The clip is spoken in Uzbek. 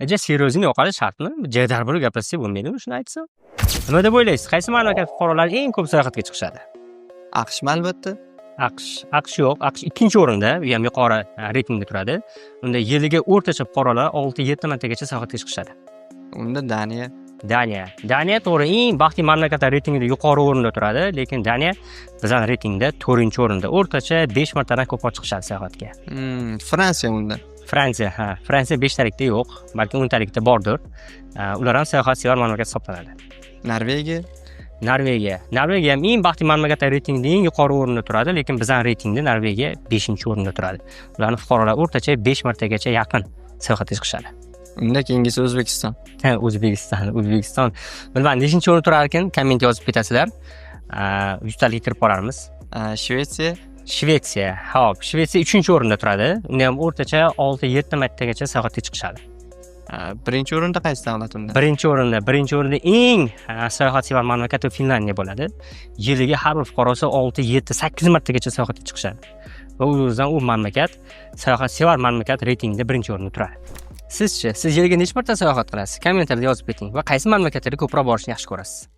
Ja серьёзный yoqadi shartmi? Jadal bo'lib gaplashsak bo'lmaydimi shuni aytsam? Nima deb o'ylaysiz? Qaysi mamlakat fuqarolari eng ko'p sayohatga chiqishadi? AQShmi, albatta. AQSh, AQSh yo'q. AQSh ikkinchi o'rinda, u ham yuqori reytingda turadi. Unda yiliga o'rtacha fuqarolar 6-7 martagacha sayohatga chiqishadi. Unda Daniya. Daniya. Daniya to'g'ri, eng baxtli mamlakatlar reytingida yuqori o'rinda turadi, lekin Daniya bizning reytingda 4-o'rinda. O'rtacha 5 martadan ko'proq chiqishadi sayohatga. Fransiya unda. Fransiya, ha, Fransiya beshtalikda yo'q, balki 10talikda bordir. Ular ham sayohatsevar mamlakat hisoblanadi. Norvegiya. Norvegiya. Norvegiya ham eng baxtli mamlakatlar reytingida eng yuqori o'rinda turadi, lekin bizning reytingda Norvegiya 5-o'rinda turadi. Ularning fuqarolari o'rtacha 5 martagacha yaqin sayohatga chiqishadi. Unda keyingisi O'zbekiston. Ha, O'zbekiston, O'zbekiston. Bilmadim, nechinchi o'rinda turar ekan, komment yozib ketasizlar. 100talikka kirib borarmiz. Shvetsiya. Shvetsiya. Xo'p, Shvetsiya 3-o'rinda turadi. Unda ham o'rtacha 6-7 martagacha sayohatga chiqishadi. Birinchi o'rinda qaysi davlat unda? Birinchi o'rinda eng sayohatsevar mamlakat u Finlandiya bo'ladi. Yiliga har bir fuqarosi 6, 7, 8 martagacha sayohatga chiqishadi. Va o'zidan u mamlakat sayohatsevar mamlakat reytingida birinchi o'rinda turadi. Sizchi, siz yiliga necha marta sayohat qilasiz? Kommentariyada yozib keting va qaysi mamlakatlarga ko'proq borishni yaxshi ko'rasiz?